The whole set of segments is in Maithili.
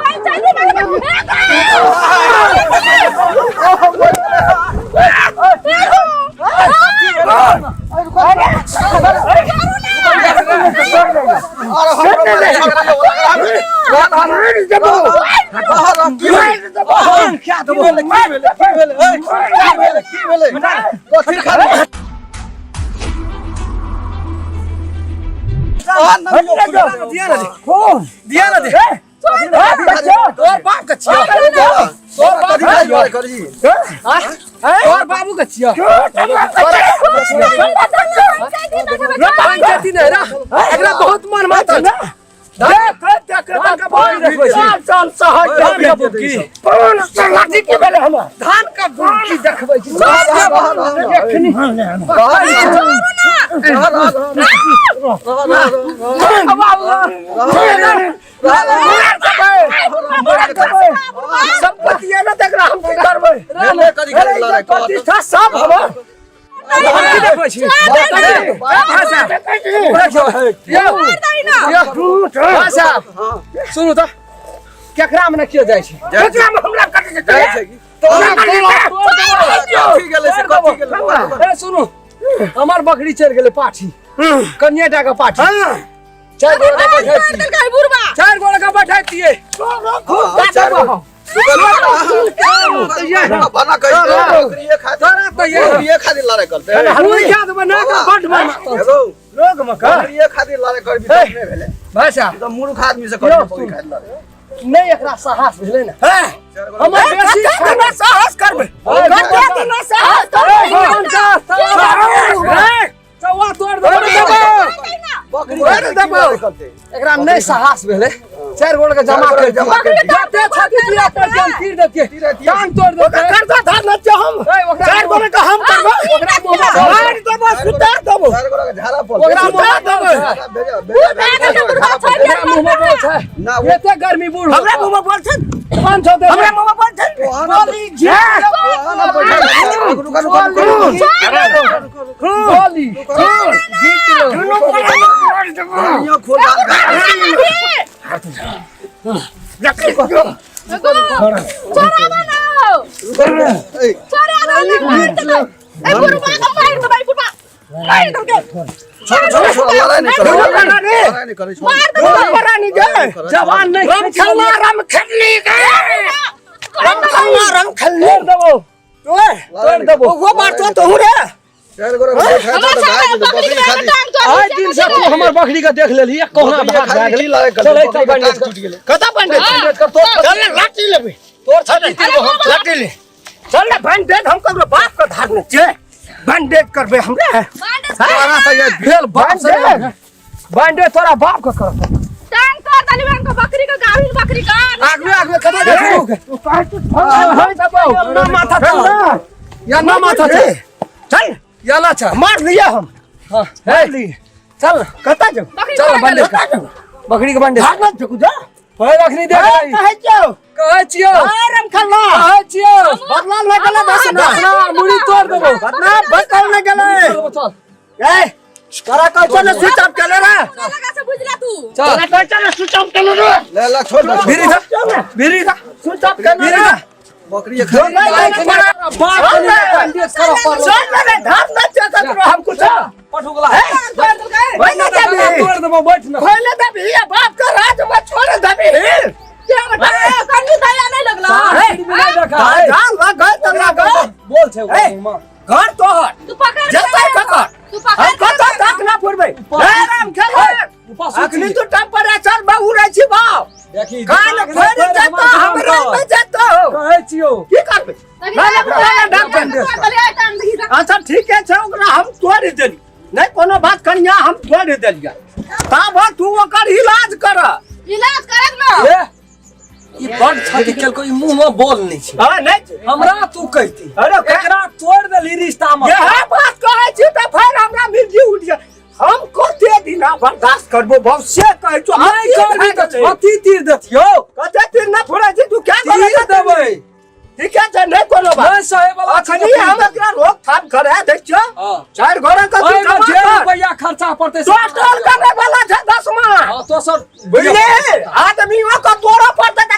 पंचायती दिया ना दे तोर बाप के छियो तोर बाप के छियो तोर बाबू के छियो पंचायती नहीं रा एकरा बहुत मन मातल चल सहज धान का बुक्की लाठी के भेलै हमर धान का बुक्की देखबै छी संपत्ति है ना देख रहा हम की करबै प्रतिष्ठा सब हमर हम की देखबै छी भाई साहब सुनू तऽ केकरा मे ने कियो जाइ छै केकरा मे हमरा कटै छै ए सुनू हमर बकरी चढ़ि गेलै पाठी कनिए टा के पाठी चारि गोरा के बैठाइ चारि गोरा के बैठाइ दियै तोरा तऽ ये हम क्या देबै ना के बड मार लोग मका भाई साहब मूर्ख आदमी से कर नहि एकरा साहस भेलै ने हमर बेसी कते साहस करबै कते साहस करबै चौवा तोड़ देबै एकरा नहि साहस भेलै चारि गोड़ के जमा कर जमा कर जते छाती दिया पर हम तीर देतियै टांग तोड़ देतै कर्जा धार न छै हम ए, ओकरा चारि गोरे के हम करबै ओकरा मुँह में बोल मारि देबो सुतार देबो झाड़ा ओकरा मुँह में बोल छै। ओकरा मुँह में बोल छै ना, वो- एते गर्मी बूढ़ हमरा मुँह में बोल छै 500 दे हमरा मुँह में बोल छै गोली गोली दुनू गोरे के मारि देबो रानी के जवान नहीं राम खेलना राम खेलनी के राम खेलना राम खेलनी तोड़ देबो ओए तोड़ देबो वो मारतो तो रे आइ दिन से तू हमर बकरी के देख लेलही कहुना भाग भए गेलै चल चल बैंडेज कर कता बैंडेज बैंडेज कर तोड़ चल ने लाठी लेबे तोड़ छाती तीर हम लाठी ले चल ने बैंडेज हम ककरो बाप के धारने छियै बैंडेज करबे हमरा भेल बाप से बैंडेज तोरा बाप के करत बकरी का आगवे आगवे कता देखू ना माथा चल या ना माथा चल चल या ना चल मार लिया हम हां मार लिए चल कता जाऊ बकरी चल बैंडेज कता कर जाऊ बकरी के बैंडेज भागना छकू जा पहले अखनी देख रही कहै छियौ कहै छियौ राम खेलना कहै छियौ बदलाल न गेलै बस ना ना मुड़ी तोड़ देबो बदना बदल न गेलै चल चल ए तोरा कहै छौ ने स्विच ऑफ केले रे लगा से बुझला तू चल तोरा कहै छौ ने स्विच ऑफ केले रे भिरी था भिरी था स्विच ऑफ केले भिरी रे था बकरी जो नहीं बाप के बैंडेज करऽ पड़लो चल रे धार न चेकत रहो हम कुछ पठुकला ओए न देबी तोड़ देबो बैठ ना खोले देबी या बाप के राज में छोड़ देबी क्या बता कन्नू दया नहीं लगला नहीं देखा है धान लग गए तो लग गए बोल छै ए। घर तोहर तू पकड़ जतै ककर तू पकड़ हम कतौ तक ना पुरबै हे राम खेल अखनी तू टेम्परेचर में उड़ै छी बाप देखी कान फोड़ि जेतो हमरा में जेतो कहै छियौ की करबै ना, ना, ना, ना, ना, अच्छा ठीके छै ओकरा हम तोड़ि देली नहि कोनो बात कनिया हम तोड़ि देलियै तब तू ओकर इलाज कर इलाज करत ना ए ई बड़ क्षति केलको ई मुंह में बोल नहीं छै हाँ नहीं हमरा तू कहती अरे एकरा तोड़ देली रिश्ता में यह बात कहै छी तऽ फेर हमरा मिर्जी उठि जाय हम कते दिना बर्दाश्त करबो बहुत से कहै छौ हम नहीं करबी तऽ छाती तीर देतियौ कते तीर ना फोड़ै छी तू क्या तीर देबै ठीके छै नहि कोनो बात नहीं सहे वाला अखनी हम एकरा रोकथाम करा दै छियौ हाँ। चारि घरे के तू ओहिमे जमा जे कर रुपैआ खर्चा पड़तै से टोटल करे वाला छै दसमा हाँ, तो सर बुझले आदमी के तोड़ा पड़तै तऽ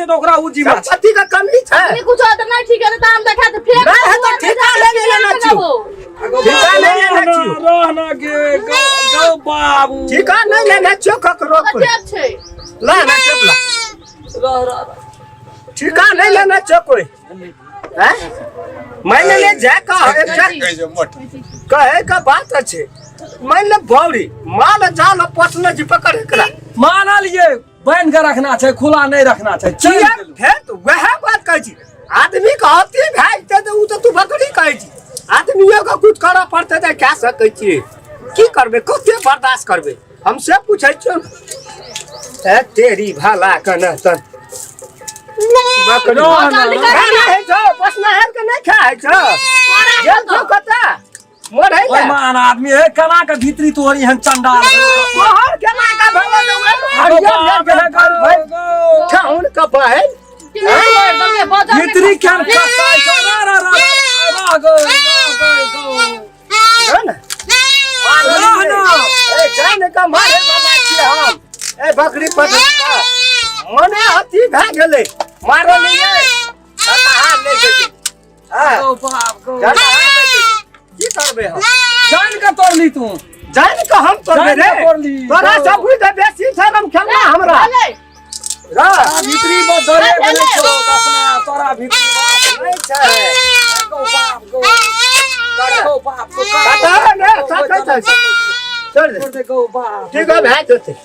छै तऽ ओकरा ओ जिम्मा छै। संपत्ति के कमी छै। नहीं कुछ तो नहीं ठीक है तो हम देखा तो फेर नहीं है तो ठेका ले लेना छियो। ठेका नहीं लेना छियो। रहना गे गौ गौ बाबू। ठेका नहीं लेना छियो ककरो कोई। टेप छै। ला ना टेप ला। रह रह रह। ठेका नहीं लेना छियो कोई। हैं? मान ले जाय का एकटा कहे का बात अछि। मान ले बौरी माल जाल पोसने छी पकड़ एकरा। मानलिए बान्हि के रखना छै, खुला नहीं रखना छै। चलि किया गेलहुँ। फेर तऽ वएह बात कहै छी, आदमी के अति भए जेतै तऽ ओ तऽ तू बकरी कहै छी। आदमियो के कुछ करऽ पड़तै तऽ कए सकै छियै, की करबै, कते बर्दाश्त करबै, हम से पूछै छियौ ने। ए तेरी भला कने तन बकरी रह ना, जल्दी रह। कर। खाना होइ छौ, पोसना हेर के नहि खाइ छौ, गेल छौ कतऽ मरै ओय ले। मान आदमी है केना के भीतरी तोहर एहन चंडाल तोहर केना के भले तऽ ओए गौ हरियर बाप भेल हे गौ, भाई गौ। ठेहुन के बहन भीतरी केहन कसाई छौ, रह रह रह रह गौ, रह गौ, गौ। है ने? रह ना। ए जान के मारे वाला छियै हम। ए बकरी पकड़ के मने अथी भए गेलै, मारलियै सतहा नहि गेलै। हाँ, गौ बाप गौ। सतहा नहि गेलै। की करबै हम? जान के तोड़ली तू। जान के हम तोड़बै जान रे। के तोड़ली। तोरा सब बुझ बेसी शरम खेलना हमरा। रह। तोरा भीतरी में डरे गेलै छौ अपना, तोरा भीतरी में। नहि छै। गौ बाप गौ। गौ बाप गौ। कतऽ ने सकै छै। चल दे। छोड़ दे गौ बाप। ठीक है भए जेतै।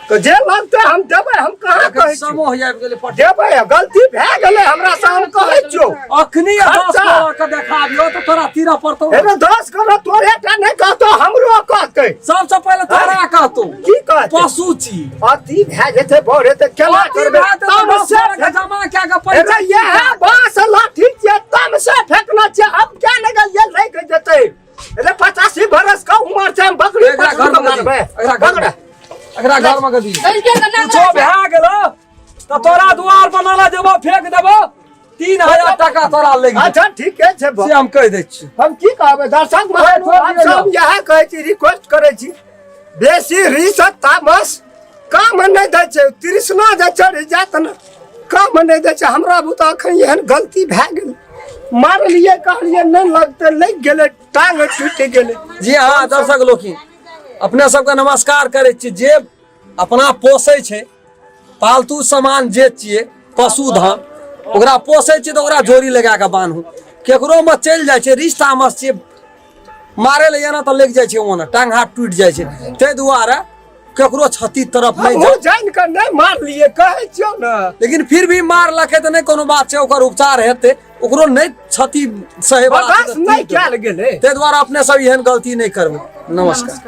तो जे लगतै हम देबै, हम कहाँ कहै छियौ। समूह आबि गेलै पट। देबै, गलती भए गेलै हमरा से, हम कहै छियौ। अखनी 10 खर्चा। करोड़ के देखा दियौ तऽ तोरा तीरऽ पड़तौ। एगो 10 करोड़ तोरे टा नहि कहतौ, हमरो कहतै। सबसँ पहिले तोरा कहतौ। की कहतै? पशु छी। अति भए जेतै बड़ तऽ केना अति करबै? भए जेतै तऽ तम 10 से करोड़ के जमा कए के पैसा एगो इएह बाँस लाठी छियै, तम से फेकना छियै। अब क्या नहि गेलियै लागि जेतै। अरे 85 बरस का उम्र छै, हम बकरी एकरा पशु घर के में मारबै। एकरा घर बकरा। एकरा घर में गदी। कुछो भए गेलो तऽ तोरा दुआर पर नाला जेबो फेंक देबो, 3000 टाका तोरा लागि जेतौ। अच्छा ठीके छै से हम कहि दै छी। हम की कहबै दर्शक महानुभाव छोड़ दियौ। हम इएह कहै छी, रिक्वेस्ट करै छी, बेसी रिस तामस काम नहि दै छै। तृष्णा जे चढ़ि जायत ने काम नहि दै छै। हमरा बुता एखन एहन गलती भए गेल, मारलियै कहलियै नहि लगतै, लागि गेलै, टांग टूटि गेलै। जी हाँ दर्शक लोकिन, अपने सबके नमस्कार करै छी। जे अपना पोसै छै पालतू सामान जे छियै पशुधन, ओकरा पोसै छियै तऽ ओकरा जोड़ी लगा कऽ बान्हू। केकरोमे चलि जाइ छै रिस तामस छियै, मारे लए एना तऽ लागि जाइ छै ओना, टांग हाथ टूटि जाइ छै। ताहि दुआरे केकरो क्षति तरफ नहि हमहूँ जानि कऽ नहि मारलियै, कहै छियौ ने। लेकिन फिर भी मारलकै तऽ नहि कोनो बात छै, ओकर उपचार हेतै, ओकरो नहि क्षति सहे वाला छै बर्दाश्त तऽ नहि ठीक कयल गेलै। ताहि दुआरे अपने सब एहन गलती नहि करबै। नमस्कार।